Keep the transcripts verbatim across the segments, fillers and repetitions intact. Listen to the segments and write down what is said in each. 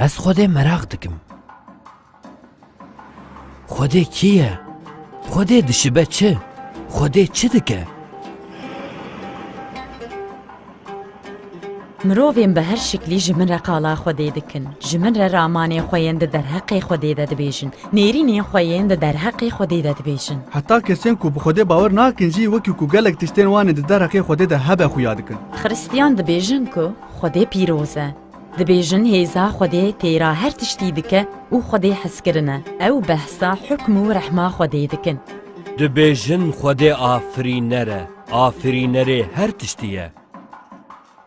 Ez Xwedê meraq dikim. Xwedê kî ye? Xwedê dişibe çi? Xwedê çi dike? Mirovên bi her şiklî ji min re qala Xwedê dikin. Ji min re ramanên xwe yên di derheqê Xwedê de dibêjin. Nêrînên xwe yên di derheqê Xwedê de dibêjin. Heta kesên ku bi Xwedê bawer nakin jî wekî ku gelek tiştên wan ê di derheqê Xwedê de hebe xuya dikin. Xristiyan dibêjin ku Xwedê pîroz e. Dibêjin hêza Xwedê têra her tiştî dike û Xwedê hezkirin e. Ew behsa hukm û rehma Xwedê dikin. Dibêjin Xwedê afirîner e, afirînerê her tiştî ye.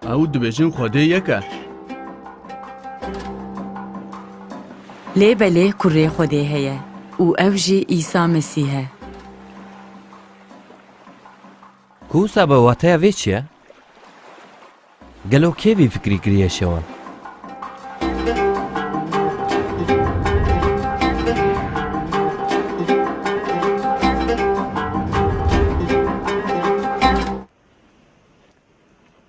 Ew dibêjin Xwedê yek e. Lê belê kurê Xwedê heye û ew jî Îsa Mesîh e. Ku wisa be wateya vê çi ye? Gelo kê vî fikrî kiriye şewan?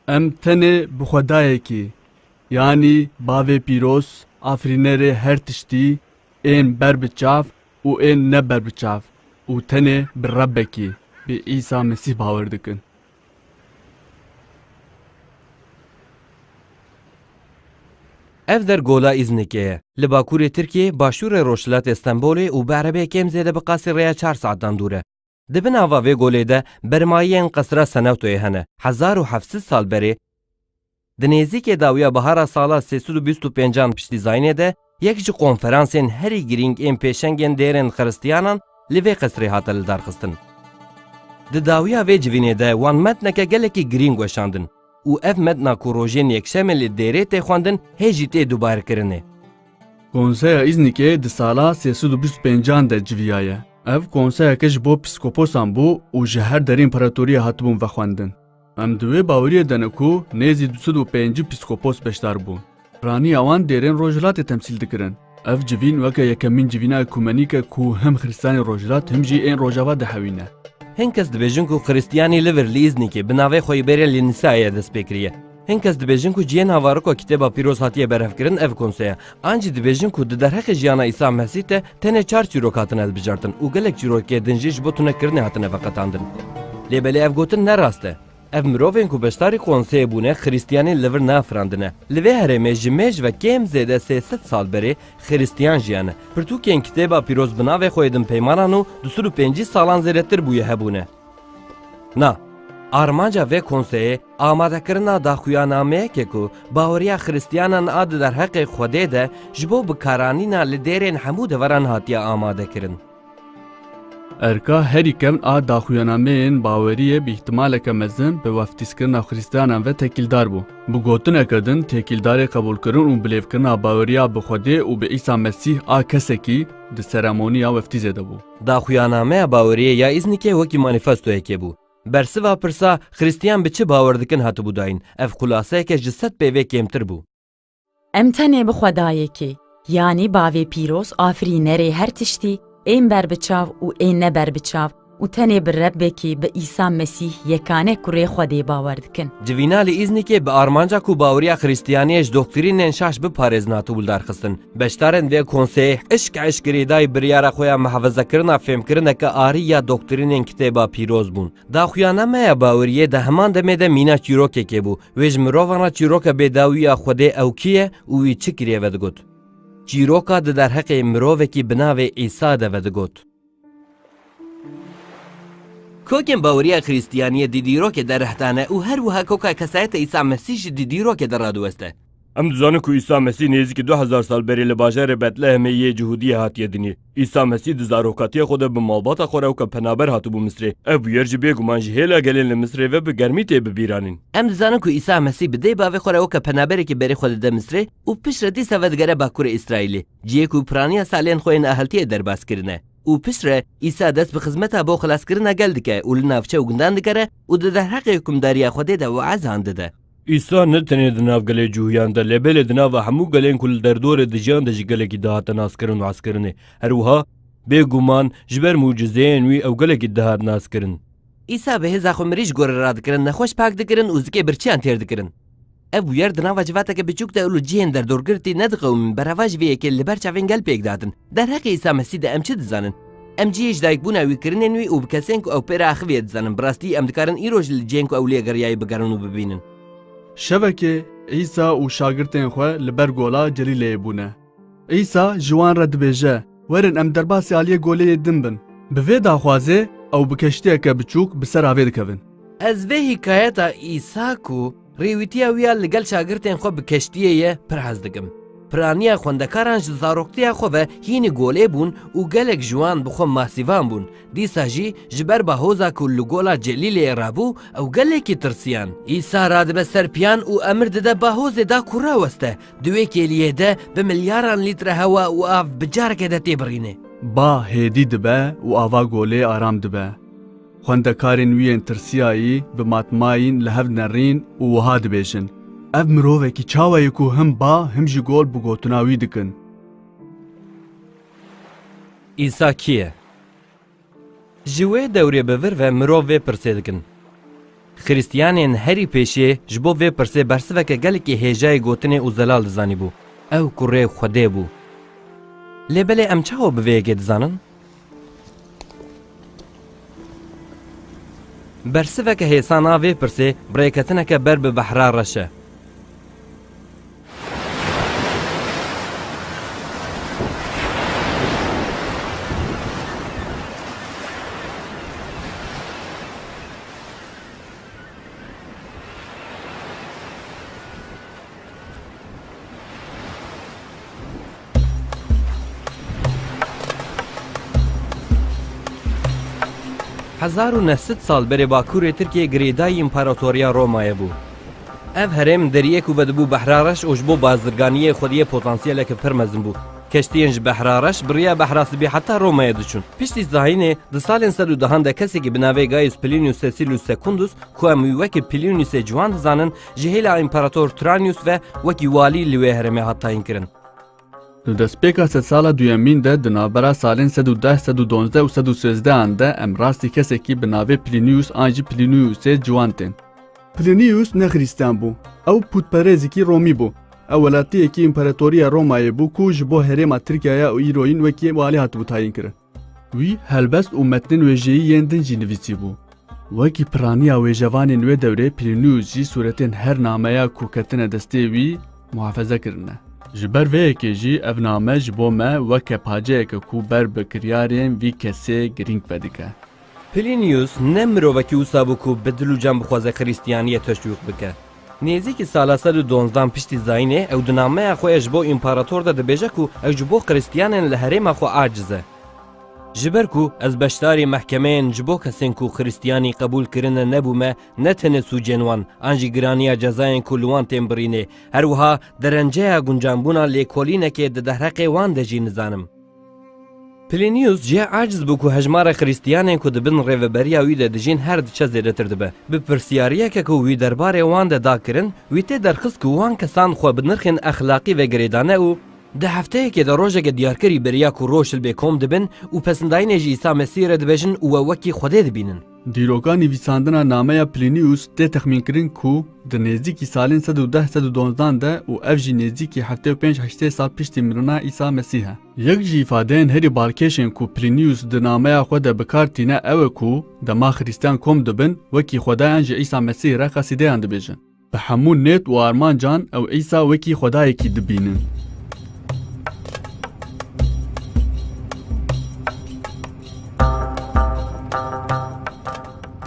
Em tenê bi Xwedayekî, yanî Bavê Pîroz, Afirînerê her tiştî, ên ber bi çav û ên ne ber bi çav û tenê bi Rebbekî, bi Îsa Mesîh bawer dikin. Ev der gola Îznikê ye. Li bakurê Tirkiyê, başûrê rojhilatê Stenbolê û bi erebeyê kêm zêde bi qasî rêya çar saetan dûr e. Di bin ava vê golê de bermayiyên qesra Senewtoyê hene. Hezar û heft sed sal berê, di nêzîkê dawiya bihara sala sê sed û bîst û pêncan piştî zayînê de, yek ji konferansên herî girîng ên pêşengên dêrên Xiristiyanan li vê qesrê hate lidarxistin. Di dawiya vê civînê de wan metneke gelekî girîng weşandin û ev metna ku rojên yekşemê li dêrê tê xwendin, hê jî tê dubarkirinê. Konseya Îznikê di sala sê sed û bîst û pêncan de civiyaye. Ev konseyeke ji bo pîskoposan bû û ji her derê împaratoriyê hatibûn vexwendin. Em di wê baweriyê de ne ku nêzî du sed û pêncî pîskopos beşdar bûn. Piraniya wan dêrên Rojhilatê temsîl dikirin. Ev civîn weke yekemîn civîna ekumenîk e ku him Xiristiyanê Rojhilat him jî ên Rojava dihewîne. Hin kes dibêjin ku Xiristiyanî li vir li Îznikê bi navê xwe yê bêrê li Nîsayê dest pê kiriye. Hin kes dibêjin ku cihê navariko Kitêba Pîroz hatiye berhevkirin ev konseya. An jî dibêjin ku di derheqê jiyana Îsa Mesîh de tenê çar çîrok hatine hilbijartin û gelek çîrokê din jî ji bo tunekirinê hatine veqetandin. Lê belê ev gotin ne rast e. Ev mirovên ku beşdarî konseyê bûne, Xiristiyanî li vir neafirandine. Li vê herêmê ji mêj ve kêm zêde sê sed sal berê Xiristiyan jiyane. Pirtûkên Kitêba Pîroz bi navê xwe yê din peymanan û du sed û pêncî salan zêdetir bûye hebûne. Na, armanca vê konseyê amadekirina daxuyanameyeke ku baweriya Xiristiyanan a di derheqê Xwedê de ji bo bikaranîna li dêrên hemû deveran hatiye amadekirin. Erka herî kevn a daxuyanameyên baweriyê bi îhtimaleke mezin bi weftîzkirina Xiristiyanan ve tekîldar bû. Bi gotineke din, tekîldarê qebûlkirin û bilêvkirina baweriya bi Xwedê û bi Îsa Mesîh a kesekî di seremoniya weftîzê de bû. Daxuyanameya baweriyê ya Îznikê wekî manîfestoyekê bû. Bersiva pirsa Xiristiyan bi çi bawer dikin hatibû dayîn. Ev xulaseyeke ji sed peyvê kêmtir bû. Em tenê bi Xwedayekî, yanî Bavê Pîroz, Afirînerê her tiştî, ên ber bi çav û ên ne ber bi çav û tenê bi Rebbekî, bi Îsa Mesîh yekane kurê Xwedê bawer dikin. Civîna li Îznikê bi armanca ku baweriya Xiristiyaniyê ji doktrînên şaş biparêzin hatibû lidarxistin. Beşdarên vê konseyê hişk hişk girêdayî biryara xwe ya mihafezekirina fêmkirineke arî ya doktrînên Kitêba Pîroz bûn. Daxuyanameya baweriyê di heman demê de mîna çîrokekê bû. Wê ji mirovan re çîroka bêdawî ya Xwedê ew kî ye û wî çi kiriye vedigot. Çîroka di derheqê mirovekî bi navê Îsa de vedigot. Kokên baweriya Xiristiyaniyê di dîrokê de reh dane û her wiha koka kesayeta Îsa Mesîh jî di dîrokê de radiweste. Em dizanin ku Îsa Mesîh nêzîkî du hezar sal berê li bajarê Betlehemê yê Cihûdiyê hatiye dinê. Îsa Mesîh di zarokatiya xwe de bi malbata xwe re weke penaber hatibû Misrê. Ev bûyer jî bêguman ji hêla gelên li Misrê ve bi germî tê bibîranîn. Em dizanin ku Îsa Mesîh bi dê bavê xwe re weke penaberekî berê xwe dide Misrê û piştre dîsa vedigere bakurê Îsraîlê, cihê ku piraniya salên xwe yên aheltiyê derbas kirine. Û piştre Îsa dest bi xizmeta bo xelaskirina gel dike û li navçe û gundan digere û di derheqê hukimdariya Xwedê de weezan dide. Îsa ne tenê di nav gelê Cihûyan de, lê belê di nava hemû gelên ku li derdorê dijiyan de jî gelekî dihate naskirin û hezkirinê. Her wiha, bêguman, ji ber mucizeyên wî ew gelekî dihat naskirin. Îsa bi hêza xwe mirî ji gorê radikirin, nexweş pak dikirin û zikê birçiyan têr dikirin. Ev bûyer di nava civateke biçûk de û li cihên derdorgirtî nediqewimîn, berhev ji vê yekê li ber çavên gel pêk dihatin. Derheqê Îsa Mesîh de em çi dizanin? Em cihê ji dayikbûna wî, kirinên wî û bi kesên ku ew pê re axivî ye dizanin. Bi rastî em dikarin îro jî li cihên ku ew lê geriyayî bigerin û bibînin. Şevekê Îsa û şagirtên xwe li ber gola Celîleyê bûne. Îsa ji wan re dibêje, "Werin em derbasî aliyê goleyê din bin." Bi vê daxwazê ew bi keştiyeke biçûk bi ser avê dikevin. Ez vê hikayeta Îsa ku rêwîtiya wî ya li gel şagirtên xwe bi keştiyê ye pir hez dikim. Piraniya xwendekaran ji zaroktiya xwe ve hînî golê bûn û gelek ji wan bi xwe masîvan bûn. Dîsa jî ji ber bahoza ku li gola Celîleyê rabû, ew gelekî tirsiyan. Îsa radibe ser piyan û emir dide bahozê da ku raweste. Di wê kêliyê de bi milyaran lître hewa û av bi careke de tê birîne. Ba hêdî dibe û ava golê aram dibe. Xwendekarên wî yên tirsiyayî bi matmayîn li hev dinerîn û wiha dibêjin, "Ev mirovekî çawa ye ku him ba, him jî gol bi gotina wî dikin?" Îsa kî ye? Ji wê dewrê bi vir ve mirov vê pirsê dikin. Xiristiyanên herî pêşiyê ji bo vê pirsê bersiveke gelekî hêjayê gotinê û zelal dizanîbû. Ew kurê Xwedê bû. Lê belê em çawa bi vê yekê dizanin? Bersiveke hêsan a vê pirsê bi rêketineke ber bi Behra Reş e. Hezar û neh sed sal berê bakurê Tirkiyê girêdayî Împaratoriya Romayê bû. Ev herêm deriyek û vedibû Behra Reş û ji bo bazirganiyê xwediyê potansiyeleke pir mezin bû. Keştiyên ji Behra Reş bi riya Behra Sibî heta Romayê diçûn. Piştî zayînê, di salên sed û dehan de kesekî bi navê Gaius Plinius Cecilius Secundus, ku em wî wekî Pliniusê Ciwan dizanin, ji hêla Împarator Tranîus ve wekî walî li wê herêmê hat tayînkirin. Li destpêka sedsala duyemîn de, di navbera salên sed û deh, sed û donzdeh û sed û sêzdeh an de, em rastî kesekî bi navê Plinius an jî Pliniusê Ciwan tên. Plinius ne Xirîstiyan bû. Ew pûtperêzekî Romî bû. Ew welatiyekî Împaratoriya Romayê bû ku ji bo herêma Tirkiyaya û îroyîn wekî walî hatibû tayînkirin. Wî helbest û metnên wêjeyî yên din jî nivîsîbû. Wekî piraniya wêjevanên wê dewrê, Plinius jî sûretên her nameya ku ketine destê wî muhafeze kirine. Ji ber vê yekê jî ev name ji bo me weke paceyeke ku ber bi kiryarên vî kesê girîng vedike. Plinius ne mirovekî wisa bû ku bi dil û can bixwaze Xiristiyaniyê teşwîq bike. Nêzîkî sala sed û donzdan piştî zayînê ew di nameya xwe ya ji bo împarator de dibêje ku ew ji bo Xiristiyanên li herêma xwe aciz e. Ji ber ku ez beşdarî mehkemeyên ji bo kesên ku Xiristiyanî qebûl kirine nebûme, ne tenê sûcên wan, an jî giraniya cezayên ku li wan tên birînê, her wiha derenceya guncanbûna lêkolînekê di derheqê wan de jî nizanim. Plinius jê aciz bû ku hejmara Xiristiyanên ku di bin rêveberiya wî de dijîn her diçe zêdetir dibe. Bi pirsyariyeke ku wî derbarê wan de da kirin, wî tê derxist ku wan kesan xwe bi nirxên exlaqî ve girêdane û di hefteyekê de rojeke diyarkirî beriya ku roj hilbê kom dibin û pesindayînê ji Îsa Mesîh re dibêjin û we wekî Xwedê dibînin. Dîroka nivîsandina nameya Plinius tê texmînkirin ku di nêzîkî salên sed û deh sed û donzdan de û ev jî nêzîkî heftê û pênc heştê sal piştî mirina Îsa Mesîh e. Yek ji îfadeyên herî balkêş ên ku Plinius di nameya xwe de bi kar tîne ew e ku dema Xirîstiyan kom dibin, wekî Xwedê an jî Îsa Mesîh re qesîdeyan dibêjin. Bi hemû nêt û armancan ew Îsa wekî Xwedayekî dibînin.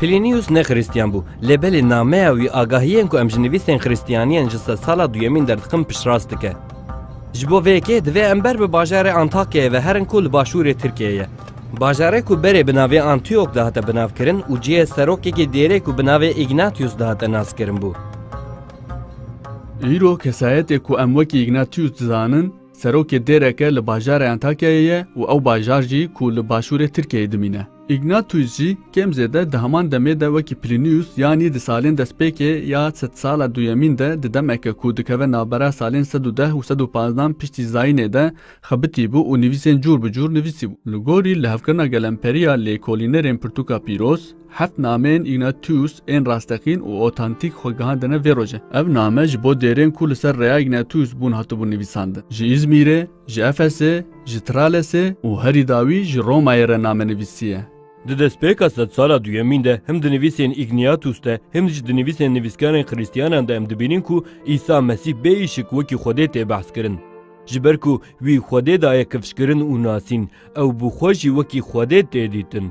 Plinius ne Xiristiyan bû, lê belê nameya wî agahiyên ku em ji nivîsên Xiristiyaniyên ji sedsala duyemîn derdixin piştrast dike. Ji bo vê yekê divê em ber bi bajarê Antakyayê ve herin ku li başûrê Tirkiyeyê ye. Bajarê ku berê bi navê Antiyok dihate binavkirin û cihê serokekî dêrê ku bi navê Ignatius dihate naskirin bû. Îro kesayetê ku em wekî Ignatius dizanin, serokê dêreke li bajarê Antakyayê ye û ew bajar jî ku li başûrê Tirkiyeyê dimîne. Ignatius jî kêm zêde di heman demê de wekî Plinius, yanî di salên destpêkê ya sedsala duyemîn de, di demeke ku dikeve navbera salên sed û deh û sed û panzdan piştî zayînê de, xebitî bû û nivîsên cûr bi cûr nivîsî bû. Li gorî lihevkirina gelemperiya lêkolînerên pirtûka pîroz, Heft nameyên Ignatius ên rasteqîn û otantîk xwe gihandine vê roje. Ev name ji bo dêrên ku li ser rêya Ignatius bûn hatibûn nivîsandin. Ji Îzmîrê, ji Efesê, ji Tralesê û herî dawî ji Romayê re name nivîsiye. Di destpêka sedsala duyemîn de him di nivîsên Ignatius de him jî di nivîsên nivîskarên Xristiyanan de em dibînin ku Îsa Mesîh bê îşik wekî Xwedê tê behs kirin. Ji ber ku wî Xwedê daye kifşkirin û nasîn, ew bi xwe jî wekî Xwedê tê dîtin.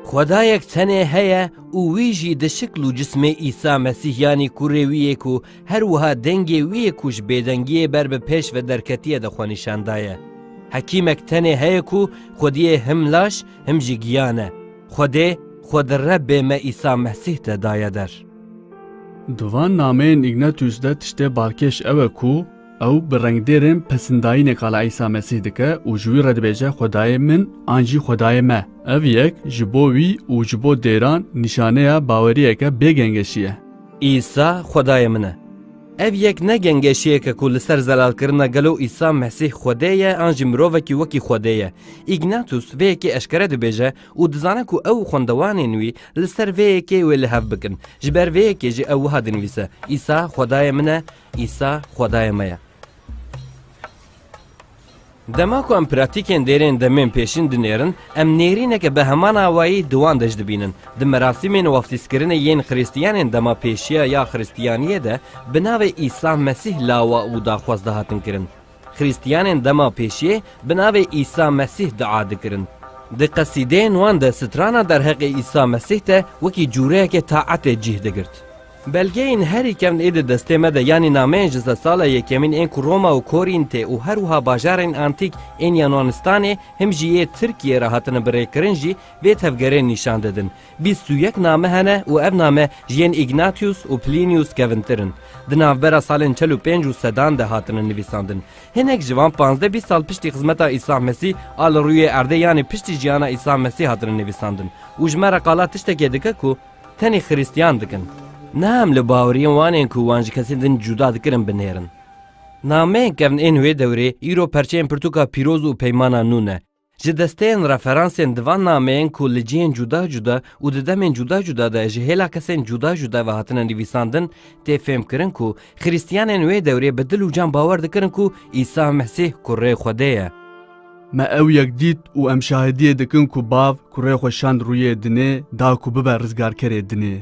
Xwedayek tenê heye û wî jî di şikl û cismê Îsa Mesîh, yanî kurê wî yê ku her wiha dengê wî yê ku ji bêdengiyê ber bi pêş ve derketiye de xwe nîşan daye. Hekîmek tenê heye ku Xwediyê him laş, him jî giyan e. Xwedê xwe di Rebbê me Îsa Mesîh de daye der. Di van nameyên Ignatius de tiştê balkêş ew e ku ew bi rengdêrên pesindayînê qala Îsa Mesîh dike û ji wî re dibêje, Xwedayê min an jî Xwedayê me. Ev yek ji bo wî û ji bo dêran nîşaneya baweriyeke bê gengeşî ye. Îsa Xwedayê min e. Ev yek ne gengeşiyek e ku li ser zelalkirina gelo Îsa Mesîh Xwedê ye an jî mirovekî wekî Xwedê ye. Ignatius vê yekê eşkere dibêje û dizane ku ew û xwendewanên wî li ser vê yekê wê li hev bikin. Ji ber vê yekê jî ew wiha dinivîse, Îsa Xwedayê min e, Îsa Xwedayê me ye. Dema ku em pratîkên dêrên demên pêşîn dinêrin, em nêrîneke bi heman awayî di wan de jî dibînin. Di merasîmên waftîzkirinê yên Xristiyanên dema pêşiya ya Xristiyaniyê de bi navê Îsa Mesîh lawa û daxwaz dihatin kirin. Xristiyanên dema pêşiyê bi navê Îsa Mesîh dua dikirin. Di qesîdeyên wan de strana derheqê Îsa Mesîh de wekî cûreyeke taetê cih digirt. Belgeyên herî kevn ê di destê me de, yanî nameyên ji sedsala yekemîn ên ku Roma û Korîntê û her wiha bajarên antîk ên Yunanistanê him jî yê Tirkiyê re hatine birêkirin jî vê tevgerê nîşan didin. Bîst û yek name hene û ev name ji yên Ignatius û Plinius kevintir in. Di navbera salên çel û pênc û sedan de hatine nivîsandin. Hinek ji van panzdeh bîst sal piştî xizmeta Îsa Mesîh a li rûyê erdê, yanî piştî jiyana Îsa Mesîh hatine nivîsandin û ji me re qala tiştekê dike ku tenê Xiristiyan dikin. Niha em li baweriyên wan ên ku wan ji kesên din cuda dikirin binêrin. Nameyên kevn ên wê dewrê îro perçeyên pirtûka pîroz û peymana nû ne. Ji desteyên referansên di van nameyên ku li cihên cuda cuda û di demên cuda cuda de ji hêla kesên cuda cuda ve hatine nivîsandin, tê fêhmkirin ku Xiristiyanên wê dewrê bi dil û can bawer dikirin ku Îsa Mesîh kurê Xwedê ye. Me ew yek dît û em şahidiyê dikin ku Bav kurê xwe şand rûyê dinê, da ku bibe rizgarkerê dinê.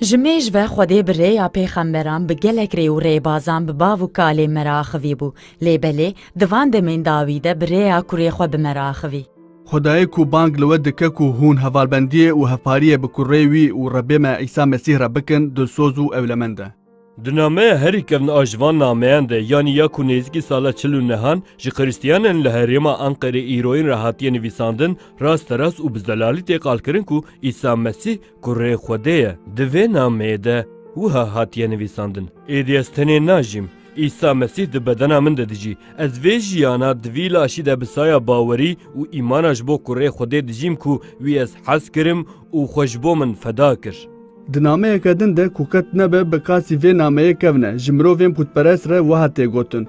Ji mêj ve Xwedê bi rêya pêxemberan, bi gelek rê û rêbazan bi bav û kalê me re axivî bû. Lê belê, di van demên dawî de bi rêya kurê xwe bi me re axivî. Xwedayê ku bang li we dike ku hûn hevalbendiyê û hevpariyê bi kurê wî û Rebê me Îsa Mesîh re bikin, dilsoz û ewlemend e. Di nameya herî kevn a ji van nameyan de, yanî ya ku nêzîkî sala çil û nehan ji Xiristiyanên li herêma Anqerê îroyîn re hatiye nivîsandin, rasterast û bi zelalî tê qalkirin ku Îsa Mesîh kurê Xwedê ye. Di vê nameyê de wiha hatiye nivîsandin, Êdî ez tenê najîm. Îsa Mesîh di bedena min de dijî. Ez vê jiyana di vî laşî de bi saya bawerî û îmana ji bo kurê Xwedê dijîm ku wî ez hez kirim û xwe ji bo min feda kir. Di nameyeke din de ku qet nebe bi qasî vê nameyê kevn e, ji mirovên pûtperest re wiha tê gotin.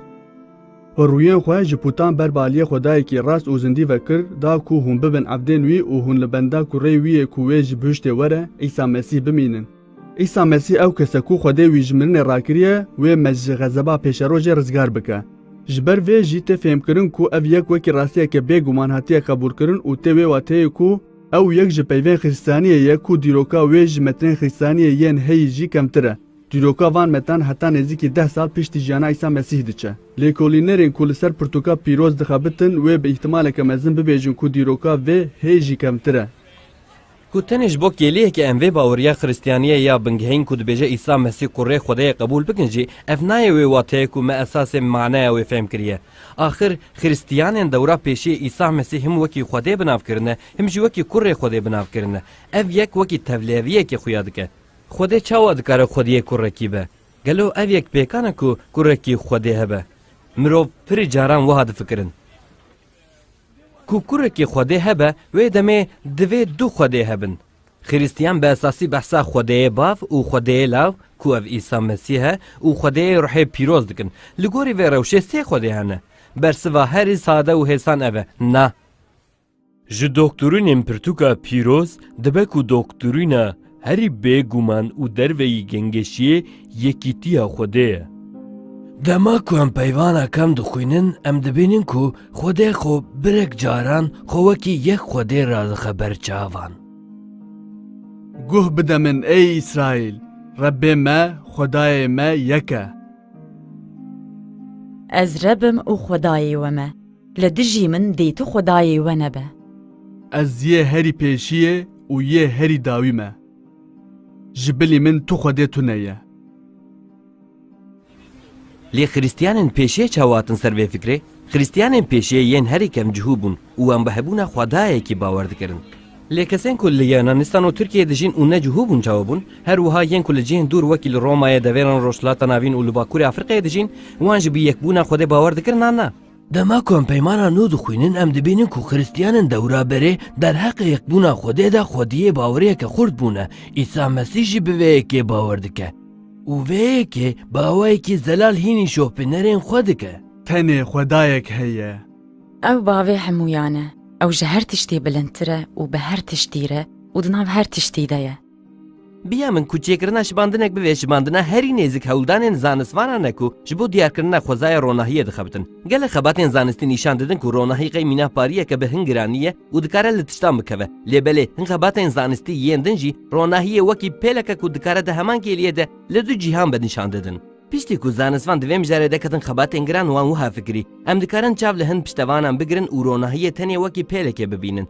Û rûyên xwe ji pûtan ber bi aliyê Xwedayekî rast û zindî ve kir, da ku hûn bibin evdên wî û hûn li benda kurê wî yê ku wê ji bihiştê were, Îsa Mesîh bimînin. Îsa Mesîh ew kes e ku Xwedê wî ji mirinê rakiriye, wê me ji xezeba pêşerojê rizgar bike. Ji ber vê jî tê fêhmkirin ku ev yek wekî rastiyeke bêguman hatiye qebûlkirin û tê wê wateyê ku ew yek ji peyvên Xiristiyaniyê ye ku dîroka wê ji metrên Xiristiyaniyê yên heyî jî kevntir e. Dîroka van metran heta nêzîkî deh sal piştî jiyana Îsa Mesîh diçe. Lêkolînerên ku li ser pirtûka pîroz dixebitin, wê bi îhtimaleke mezin bibêjin ku dîroka vê hê jî kevntir e. Ku tenê ji bo kêliyeke em vê baweriya Xiristiyaniyê ya bingehîn ku dibêje Îsa Mesîh kurê Xwedê ye qebûl bikin jî, ev nayê wê wateyê ku me esasê maneya wê fêm kiriye. Axir, Xiristiyanên dewra pêşiyê Îsa Mesîh him wekî Xwedê bi nav kirine, him jî wekî kurê Xwedê bi nav kirine. Ev yek wekî tevliheviyekê xuya dike. Xwedê çawa dikare xwediyê kurekî be? Gelo ev yek pêkan e ku kurekî Xwedê hebe? Mirov pirî caran wiha difikirin. Ku kurekî Xwedê hebe, wê demê divê du Xwedê hebin. Xiristiyan bi esasî behsa Xwedêyê Bav û Xwedêyê Law, ku ev Îsa Mesîh e, û Xwedêyê Ruhê Pîroz dikin. Li gorî vê rewşê sê Xwedê hene. Bersiva herî sade û hêsan ev e, na. Ji doktorînên pirtûka pîroz dibe ku doktorîna herî bêguman û derveyî gengeşiyê yekîtiya Xwedê ye. Dema ku em peyvana kevn dixwînin, em dibînin ku Xwedê xwe birek caran xwe wekî yek Xwedê radixe ber çavan. Guh bide min, ey Îsraîl, Rebbê me, Xwedayê me yek e. Ez Reb im û Xwedayê we me. Li dijî min dê tu Xwedayê we nebe. Ez yê herî pêşiyê û yê herî dawî me. Ji bilî min tu Xwedê tune ye. Lê Xristiyanên pêşiyê çawa hatin ser vê fikrê? Xristiyanên pêşiyê yên herî kevn cihû bûn û wan bi hebûna Xwedayekî bawer dikirin. Lê kesên ku li Yunanistan û Tirkiyeyê dijîn û ne cihû bûn çawa bûn? Her wiha yên ku li cihên dûr wekî li Romayê, devêran Rojhilata Navîn û li Bakurê Afrîkayê dijîn, wan jî bi yekbûna Xwedê bawer dikirin an na? Dema ku em Peymana Nû dixwînin, em dibînin ku Xristiyanên dewraberê derheqê yekbûna Xwedê de xwediyê baweriyeke xurt bûne. Îsa Mesîh jî bi vê yekê bawer dike. Û vê yekê bi awayekî zelal hînî şopînerên xwe dike. Tenê Xwedayek heye. Ew bavê hemûyan e. Ew ji her tiştî bilindtir e û bi her tiştî re û di nav her tiştî de ye. Biya min ku çêkirina şibandinek bivê, şibandina herî nêzik hewldanên zanistvanan e ku ji bo diyarkirina xwezaya ronahiyê dixebitin. Gelek xebatên zanistî nîşan didin ku ronahî qey mîna pariyeke bi hin giranî ye û dikare li tiştan bikeve. Lê belê hin xebatên zanistî yên din jî ronahiyê wekî pêleke ku dikare di heman kêliyê de li du cîhan be nîşan didin. Piştî ku zanistvan di vê mijarê de ketin xebatên giran, wan wiha fikirî, em dikarin çav li hin piştevanan bigirin û ronahiyê tenê wekî pêlekê bibînin.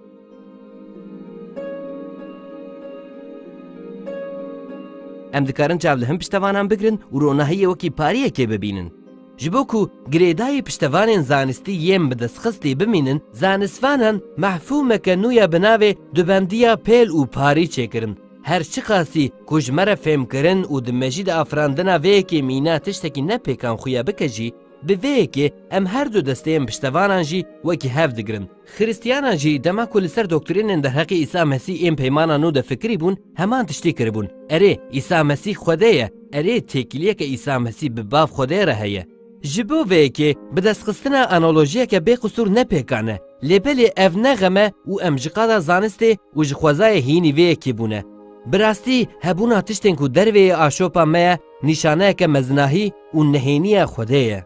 Em dikarin çav li hin piştevanan bigirin û ronahiyê wekî pariyekê bibînin. Ji bo ku girêdayî piştevanên zanistî yên bi destxistî bimînin, zanistvanan mefhûmeke nû ya bi navê dubendiya pêl û parî çêkirin. Her çiqasî ku ji me re fêmkirin û di mejî de afirandina vê yekê mîna tiştekî ne pêkan xuya bike jî, bi vê yekê em her du desteyên piştevanan jî wekî hev digirin. Xiristiyanan jî dema ku li ser doktrînên derheqê Îsa Mesîh ên Peymana Nû de fikirî bûn, heman tiştî kiribûn. Erê, Îsa Mesîh Xwedê ye. Erê, têkiliyeke Îsa Mesîh bi Bav Xwedê re heye. Ji bo vê yekê bi destxistina analojiyeke bê qisûr ne pêkan e. Lê belê ev ne xem e û em ji qada zanistê û ji xwezayê hînî vê yekê bûne. Bi rastî, hebûna tiştên ku derveyê aşopa me ye, nîşaneyeke mezinahî û nehêniya Xwedê ye.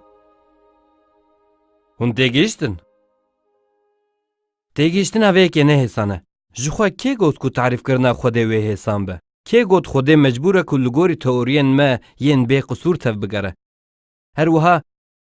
Hûn têgihiştin? Têgihiştina vê yekê ne hêsan e. Ji xwe kê got ku tarîfkirina Xwedê wê hêsan be? Kê got Xwedê mecbûr e ku li gorî teoriyên me yên bê qisûr tevbigere? Her wiha,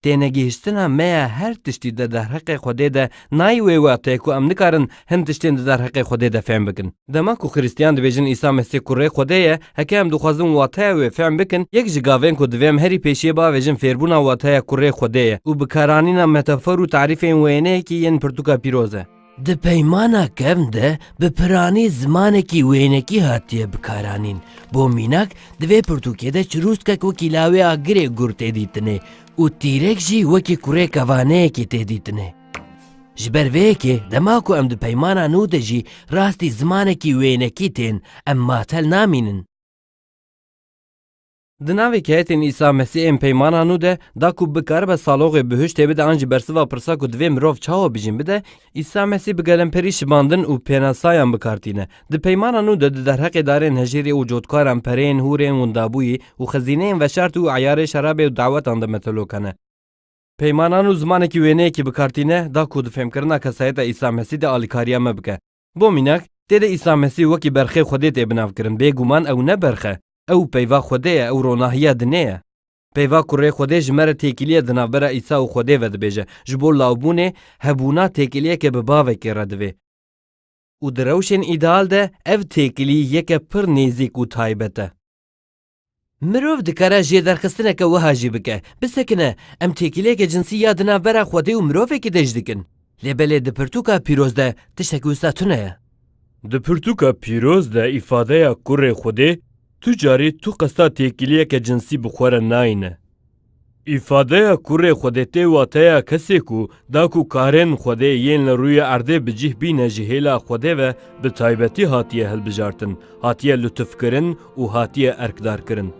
tênegihiştina me ya her tiştî di derheqê Xwedê de nayê wê wateyê ku em nikarin hin tiştên di derheqê Xwedê de fêm bikin. Dema ku Xiristiyan dibêjin Îsa Mesîh Kurê Xwedê ye, heke em dixwazin wateya wê fêm bikin, yek ji gavên ku divê em herî pêşiyê bavêjin fêrbûna wateya Kurê Xwedê ye û bikaranîna metafor û tarîfên wêneyekî yên pirtûka pîroz e. Di Peymana Kevn de bi piranî zimanekî wênekî hatiye bikaranîn. Bo mînak, di vê pirtûkê de çirûskek wekî lawê agirê gur tê dîtinê û tîrek jî wekî kurê kevaneyekê tê dîtinê. Ji ber vê yekê, dema ku em di Peymana Nû de jî rastî zimanekî wênekî tên, em matel namînin. Di navê keyetên Îsa Mesîh ên Peymana Nû de, da ku bikaribe saloxê bihuştê bide an jî bersiva pirsa ku divê mirov çawa bijîn bide, Îsa Mesîh bi gelemperî şibandin û pênasayan bi kar tîne. Di Peymana Nû de di derheqê darên hejêrê û cotkaran, pereyên hûr ên windabûyî û xezîneyên veşart û eyarê şerabê û dawetan de metelo kene. Peymanan û zimanekî wêneyekî bi kar tîne, da ku di fêmkirina kesayeta Îsa Mesîh de alîkariya me bike. Bo mînak, tê de Îsa Mesîh wekî berxê Xwedê tê binavkirin. Bêguman ew ne berx e. Ew peyva Xwedê ye, ew ronahiya dinê ye. Peyva Kurê Xwedê ji me re têkiliyê di navbera Îsa û Xwedê ve dibêje. Ji bo lawbûnê, hebûna têkiliyeke bi bavekê re divê. Û di rewşên îdeal de ev têkilî yeke pir nêzîk û taybet e. Mirov dikare jêderxistineke wiha jî bike. Bisekine, em têkiliyeke cinsî ya di navbera Xwedê û mirovekî de jî dikin. Lê belê di pirtûka pîroz de tiştek wisa tune ye. Di pirtûka pîroz de îfadeya kurê Xwedê tu carî tu qesta têkiliyeke cinsî bi xwe re nayîne. Îfadeya kurê Xwedê tê wateya kesê ku da ku karên Xwedê yên li rûyê erdê bi cih bîne ji hêla Xwedê ve bi taybetî hatiye hilbijartin, hatiye lutufkirin û hatiye erkdarkirin.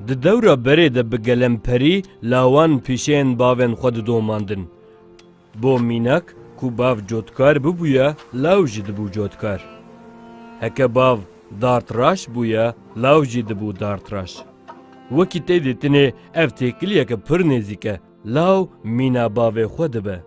Di dewra berê de bi gelemperî lawan pîşeyên bavên xwe didomandin. Bo mînak, ku bav cotkar bibûye, law jî dibû cotkar. Heke bav dartraş bûye, law jî dibû dartraş. Wekî tê dîtinê ev têkiliyeke pir nêzîk e, law mîna bavê xwe dibe.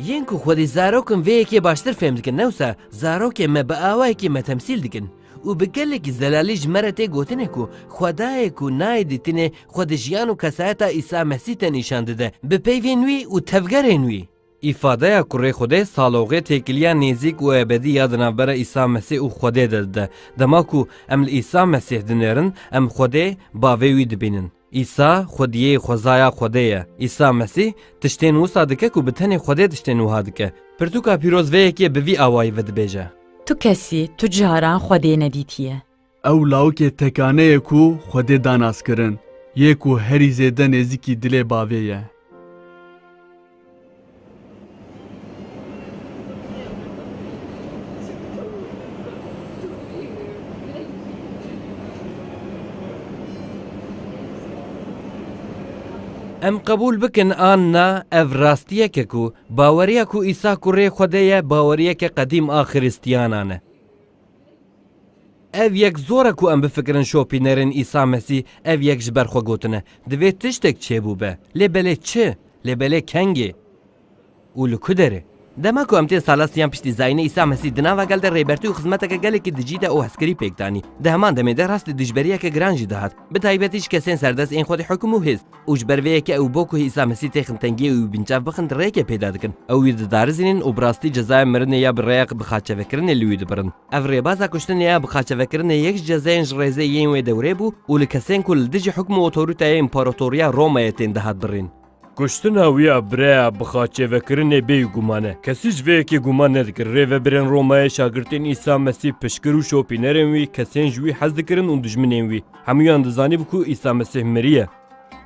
Yên ku xwedî zarokin vê yekê baştir fêm dikin, ne wisa zarokê me bi awayekî me temsîl dikin. Û bi gelekî zelalî ji me re tê gotinê ku Xwedayê ku nayê dîtinê xwe di jiyan û kesayeta Îsa Mesîh de nîşan dide, bi peyvên wî û tevgerên wî. Îfadeya kurê Xwedê saloxê têkiliya nêzîk û ebedî ya di navbera Îsa Mesîh û Xwedê de dide. Dema ku em li Îsa Mesîh dinêrin, em Xwedê bavê wî dibînin. Îsa xwediyê xwezaya Xwedê ye. Îsa Mesîh tiştên wisa dike ku bi tenê Xwedê tiştên wiha dike. Pirtûka pîroz vê yekê bi vî awayî vedibêje. Tu kesî tu caran Xwedê nedîtiye. Ew lawikê tekane ye ku Xwedê da naskirin, yê ku herî zêde nêzîkî dilê bavê ye. Em qebûl bikin an na, ev rastiyeke ku baweriya ku Îsa kurê Xwedê ye, baweriyeke qedîm a Xiristiyanan e. Ev yek zor e ku em bifikirin şopînerên Îsa Mesîh ev yek ji ber xwe gotine. Divê tiştek çêbûbe. Lê belê çi? Lê belê kengê? Û li ku derê? Dema ku em tên sala siyan piştî zayînê Îsa Mesîh, di nava gel de rêbertî û xizmeteke gelekî di cî de û hezkirî pêk danî. Di heman demê de rastî dijberiyeke giran jî dihat. Bi taybetî ji kesên serdest ên xwedî hukum û hêz. Û ji ber vê yekê ew bo ku Îsa Mesîh têxin tengiyê û wî binçav bixin rêkê pêda dikin. Ew wî didarizînin û bi rastî cezaya mirinê ya bi rêya bixaçevekirinê li wî dibirin. Ev rêbaza kuştinê ya bixaçevekirinê yek ji cezayên ji rêzê yên wê dewrê bû û li kesên ku li dijî hukm û otorîteya Împaratoriya Romayê tên dihat birîn. Kuştina wî ya bi rêya bixaçevekirinê bêyî guman e. Kesî ji vê yekê guman nedikir. Rêvebirên Romayê şagirtên Îsa Mesîh, piştgir û şopînerên wî, kesên ji wî hez dikirin û dijminên wî. Hemûyan dizanîbû ku Îsa Mesîh miriye.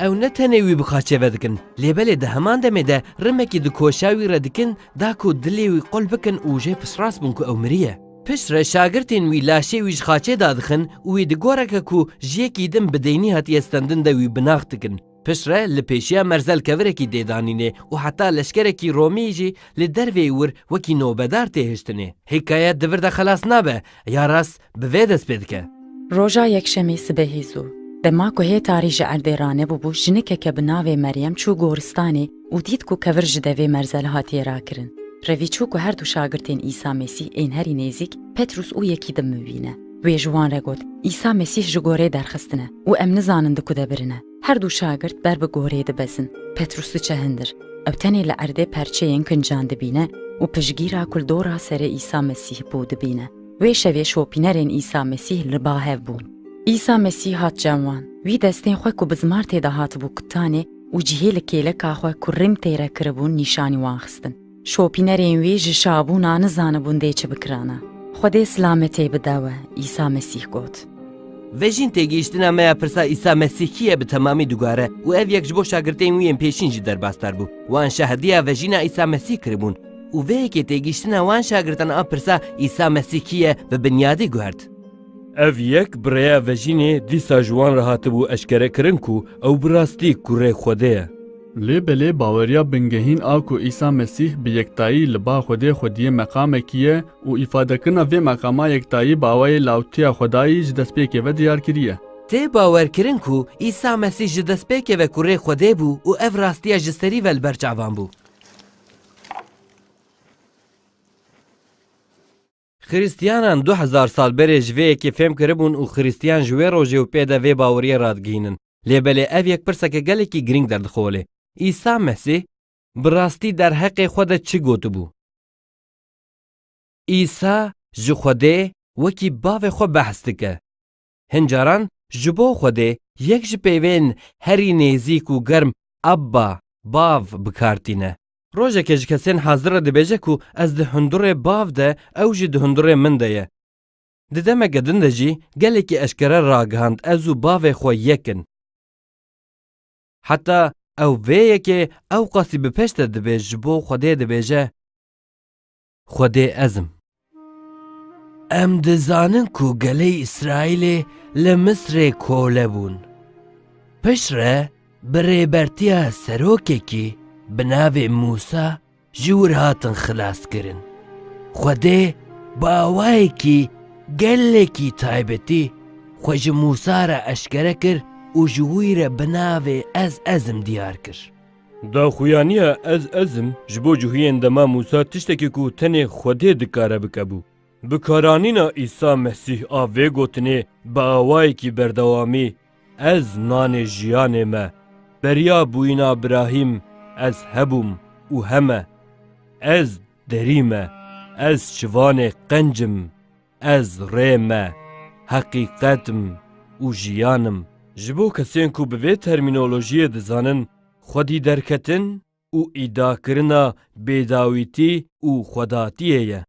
Ew ne tenê wî bi xaçê vedikin, lê belê di heman demê de rimekî di koşa wî re dikin, da ku dilê wî qul bikin û jê piştrast bûn ku ew miriye. Piştre şagirtên wî laşê wî ji xaçê dadixin û wî di goreke ku ji yekî din bi deynî hatiye stendin de wî binax dikin. Piştre li pêşiya merzel kevirekî dê danînê û heta leşkerekî Romî jî li derveyî wir wekî nobedar tê hiştinê. Hikayet di vir de xelas nabe, ya rast bi vê dest pê dike. Roja yekşemê sibehê zû, dema ku hê tarî ji erdê ranebûbû, jinikeke bi navê Meryem çû goristanê û dît ku kevir ji devê merzel hatiye rakirin. Revî çû ku her du şagirtên Îsa Mesîh ên herî nêzîk Petrûs û yekî din bibîne. Wê ji wan re got, Îsa Mesîh ji gorê derxistine û em nizanin di ku de birine. Her du şagirt ber bi gorê dibezin. Petrûs diçe hindir. Ew tenê li erdê perçeyên kincan dibîne û piştgîra ku li dora serê Îsa Mesîh bû dibîne. Wê şevê şopînerên Îsa Mesîh li ba hev bûn. Îsa Mesîh hat cem wan. Wî destên xwe ku bi zimartê de hatibû kutanê û cihê li kêleka xwe ku rîm tê re kiribûn nîşanî wan xistin. Şopînerên wî ji şabûna nizanibûn dê çi bikirana. Xwedê silametê bide we, Îsa Mesîh got. Vejîn têgihiştina me ya pirsa Îsa Mesîh kî ye bi temamî diguhere û ev yek ji bo şagirtên wî yên pêşîn jî derbasdar bû. Wan şahediya vejîna Îsa Mesîh kiribûn û vê yekê têgihiştina wan şagirtan a pirsa Îsa Mesîh kî ye bi binyadî guhert. Ev yek bi rêya vejînê dîsa ji wan re hatibû eşkere kirin ku ew bi rastî kurê Xwedê ye. Lê belê baweriya bingehîn a ku Îsa Mesîh bi yektayî li ba Xwedê xwediyê meqamekî ye û îfadekirina vê meqama yektayî bi awayê lawtiya Xwedayî ji destpêkê ve diyar kiriye. Tê bawerkirin ku Îsa Mesîh ji destpêkê ve kurê Xwedê bû û ev rastiya ji serî ve li ber çavan bû. Xiristiyanan du hezar sal berê ji vê yekê fêm kiribûn û Xiristiyan ji wê rojê û pê de vê baweriyê radigihînin. Lê belê ev yek pirseke gelekî girîng derdixole. Îsa Mesîh bi rastî derheqê xwe de çi gotibû? Îsa ji Xwedê wekî bavê xwe behs dike. Hin caran ji bo Xwedê yek ji peyvên herî nêzîk û germ Abba, Bav, bi kar tîne. Rojeke ji kesên hazir re dibêje ku ez di hundurê Bav de, ew jî di hundurê min de ye. Di demeke din de jî gelekî eşkere ragihand, ez û Bavê xwe yek in. Heta ew vê yekê ewqasî bi pêş de dibê, ji bo Xwedê dibêje, Xwedê ez im. Em dizanin ku gelê Îsraîlê li Misrê kole bûn. Piştre bi rêbertiya serokekî bi navê Mûsa ji wir hatin xilaskirin. Xwedê bi awayekî gelekî taybetî xwe ji Mûsa re eşkere kir û ji wî re bi navê Ez Ez im diyar kir. Daxuyaniya Ez Ez im ji bo cihûyên dema Mûsa tiştekî ku tenê Xwedê dikare bike bû. Bikaranîna Îsa Mesîh a vê gotinê bi awayekî berdewamî, Ez nanê jiyanê me, beriya bûyîna Birahîm Ez hebûm û heme, Ez derî me, Ez çivanê qenc im, Ez rê me, heqîqet im û jiyan im. Ji bo kesên ku bi vê termînolojiyê dizanin, xwedî derketin û îdakirina bêdawîtî û xwedatiyê ye.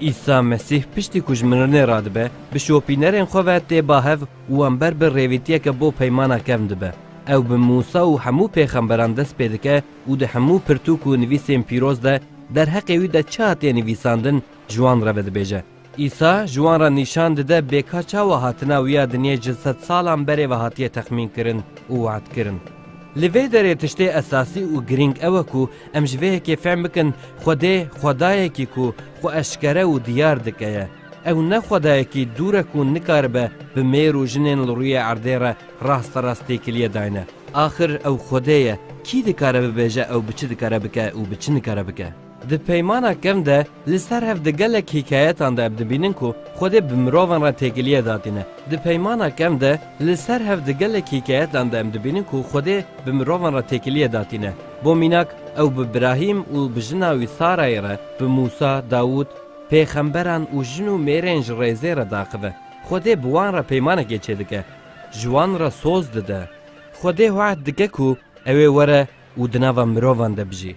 Îsa Mesîh piştî ku ji mirinê radibe, bi şopînerên xwe ve tê ba hev û wan ber bi rêvîtiyeke bo peymana kevn dibe. Ew bi Mûsa û hemû pêxemberan dest pê dike û di hemû pirtûk û nivîsên pîroz de derheqê wî de çi hatiye nivîsandin, ji wan re ve dibêje. Îsa ji wan re nîşan dide bêka çawa hatina wî ya dinyê ji sedsalan berê ve hatiye texmînkirin û wehdkirin. Li vê derê tiştê esasî û girîng ew e ku em ji vê yekê fehm bikin, Xwedê Xwedayekî ku xwe eşkere û diyar dike ye. Ew ne Xwedayekî dûr e ku nikaribe bi mêr û jinên li rûyê erdê re rasterast têkiliyê dayne. Axir ew Xwedê ye, kî dikare bibêje ew bi çi dikare bike û bi çi nikare bike? Di Peymana Kevn de li ser hev di gelek hîkayetan de em dibînin ku Xwedê bi mirovan re têkiliyê datîne. Di Peymana Kevn de li ser hev di gelek hîkayetan de em dibînin ku Xwedê bi mirovan re têkiliyê datîne. Bo mînak, ew bi Birahîm û bi jina wî Sarayê re, bi Mûsa, Dawûd, pêxemberan û jin û mêrên ji rêzê re daxive. Xwedê bi wan re peymanekê çêdike. Ji wan re soz dide. Xwedê wehd dike ku ew ê were û di nava mirovan de bijî.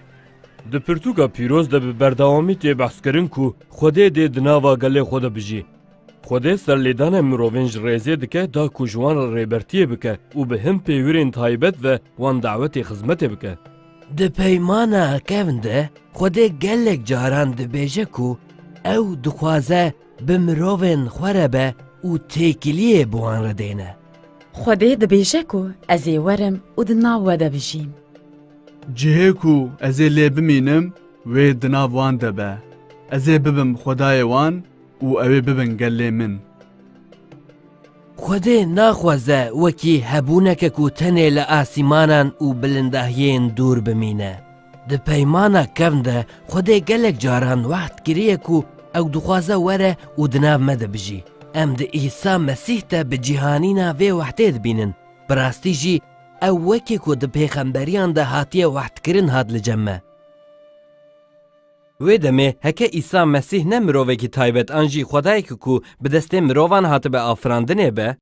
Di pirtûka pîroz de bi berdewamî tê behskirin ku Xwedê dê di nava gelê xwe de bijî. Xwedê serlêdane mirovên ji rêzê dike da ku ji wan re rêbertiyê bike û bi hin pêwirên taybet ve wan dawetê xizmetê bike. Di Peymana Kevn de Xwedê gelek caran dibêje ku ew dixwaze bi mirovên xwe re be û têkiliyê bi wan re dêne. Xwedê dibêje ku ez ê werim û di nav we de bijîm. Cihê ku ez ê lê bimînim, wê di nav wan de be. Ez ê bibim Xwedayê wan û ew ê bibin gelê min. Xwedê naxwaze wekî hebûneke ku tenê li asîmanan û bilindahiyên dûr bimîne. Di Peymana Kevn de Xwedê gelek caran wehd kiriye ku ew dixwaze were û di nav me de bijî. Em di Îsa Mesîh de bi cîhanîna vê wehdê dibînin. Bi rastî jî ew wekî ku di pêxemberiyan de hatiye wehdkirin hat li cem me. Wê demê heke Îsa Mesîh ne mirovekî taybet an jî Xwedayekî ku bi destê mirovan hatibe afirandinê be,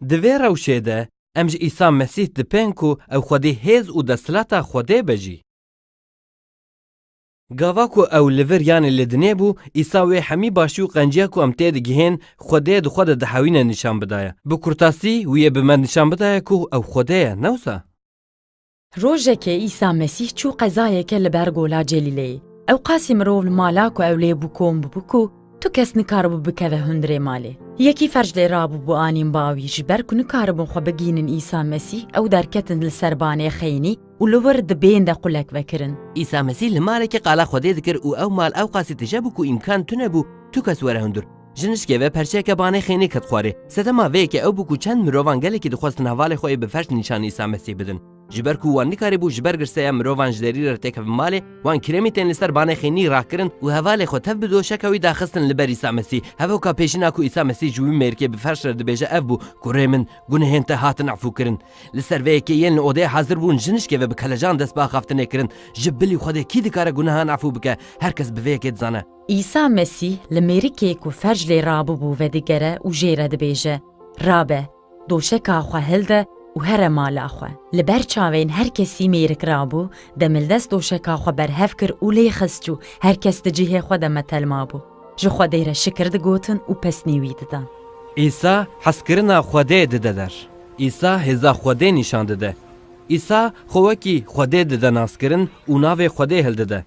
di vê rewşê de em ji Îsa Mesîh dipên ku ew xwedî hêz û desthilata Xwedê be jî. Gava ku ew li vir, yanî li dinê bû, Îsa wê hemî başî û qenciya ku em tê digihên Xwedê di xwe de dihewîne nîşan bidaye. Bi kurtasî wî yê bi me nîşan bidaye ku ew Xwedê ye, ne wisa? Rojekê Îsa Mesîh çû qezayeke li ber gola Celîleyê. Ew qasî mirov li mala ku ew lê bû kom bûbû ku tu kes nikaribû bikeve hundirê malê. Yekî ferc lê rabûbû anîn ba wî, ji ber ku nikaribûn xwe bigihînin Îsa Mesîh, ew derketin li ser banê xeynî û li wir di bên de qulek vekirin. Îsa Mesîh li malekî qala Xwedê dikir û ew mal ew qasî tije bû ku îmkan tune bû tu kes were hundir. Ji nişkê ve perçeyeke banê xênî ket xwarê. Sedema vê yekê ew bû ku çend mirovan gelekî dixwestin hevalê xwe yê bi ferç nîşan Îsa Mesîh bidin. Ji ber ku wan nikarîbû ji ber girseya mirovan ji derî re têkevin malê, wan kirêmî tên li ser banê xênî rakirin û hevalê xwe tev bi doşeka wî daxistin li ber Îsa Mesîh. Hevoka pêşîna ku Îsa Mesîh ji wî mêrikê bi ferç re dibêje ev bû: Kurê min, gunehên te hatin efûkirin. Li ser vê yekê yên li odeyê hazir bûn ji nişkê ve bi kelecan dest bi axaftinê kirin. Ji bilî Xwedê kî dikare gunehan efû bike? Her kes bi vê yekê dizane. Îsa Mesîh li mêrikê ku ferc lê rabûbû vedigere û jê re dibêje: Rabe, doşeka xwe hilde û here mala xwe. Li ber çavên her kesî mêrik rabû, demildest doşeka xwe berhev kir û lê xist çû, her kes di cihê xwe de metel mabû. Ji Xwedê re şikir digotin û pesnî wî didan. Îsa hezkirina Xwedê dide der. Îsa hêza Xwedê nîşan dide. Îsa xwe wekî Xwedê dide naskirin û navê Xwedê hildide.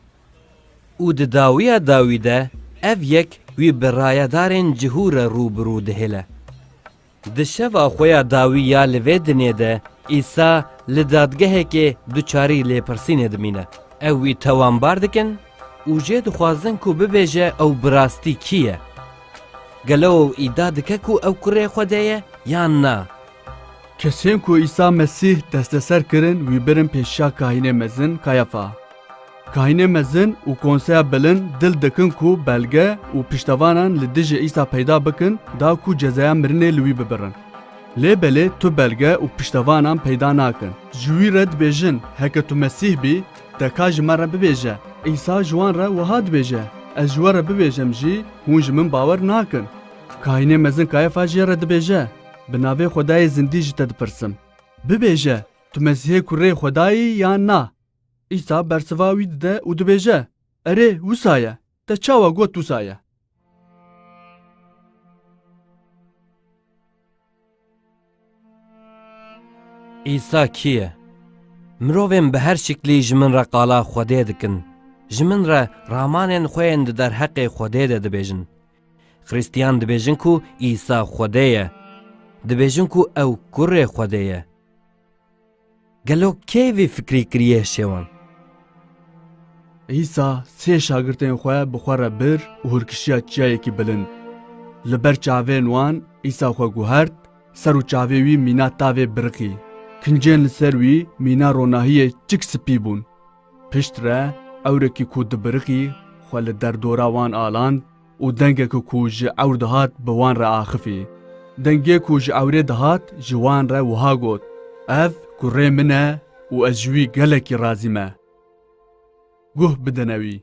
Û di dawiya dawî de ev yek wî bi rayedarên cihû re rû bi rû dihêle. Di şeva xwe ya dawî ya li vê dinê de Îsa li dadgehekê duçarî lêpirsînê dimîne. Ew wî tewanbar dikin û jê dixwazin ku bibêje ew bi rastî kî ye. Gelo ew îdia dike ku ew kurê Xwedê ye yan na? Kesên ku Îsa Mesîh desteser kirin wî birin pêşiya kahînê mezin Kayafa. Kahînê mezin û konseya bilind dil dikin ku belge û piştevanan li dijî Îsa peyda bikin da ku cezaya mirinê li wî bibirin. Lê belê tu belge û piştevanan peyda nakin. Ji wî re dibêjin, heke tu Mesîh bî, de ka ji me re bibêje. Îsa ji wan re wiha dibêje, ez ji we re bibêjem jî, hûn ji min bawer nakin. Kahînê mezin Kayafa jê re dibêje, bi navê Xwedayê zindî ji te dipirsim. Bibêje, tu Mesîhê kurê Xwedayî yan na? Îsa bersiva wî dide û dibêje, erê, wisa ye. Te çawa got wisa ye? Îsa kî ye? Mirovên bi her şiklî ji min re qala Xwedê dikin. Ji min re ramanên xwe yên di derheqê Xwedê de dibêjin. Xristiyan dibêjin ku Îsa Xwedê ye. Dibêjin ku ew kurê Xwedê ye. Gelo kê vî fikrî kiriye hişê wan? Îsa sê şagirtên xwe bi xwe re bir û hurkişiya çiyayekî bilind. Li ber çavên wan Îsa xwe guhert, ser û çavê wî mîna tavê biriqî. Kincên li ser wî mîna ronahiyê çik spî bûn. Pişt re ewrekî ku dibiriqî xwe li derdora wan aland û dengeke ku ji ewr dihat bi wan re axifî. Dengê ku ji ewrê dihat ji wan re wiha got, ev kurê min e û ez ji wî gelekî razî me. Guh bidine wî.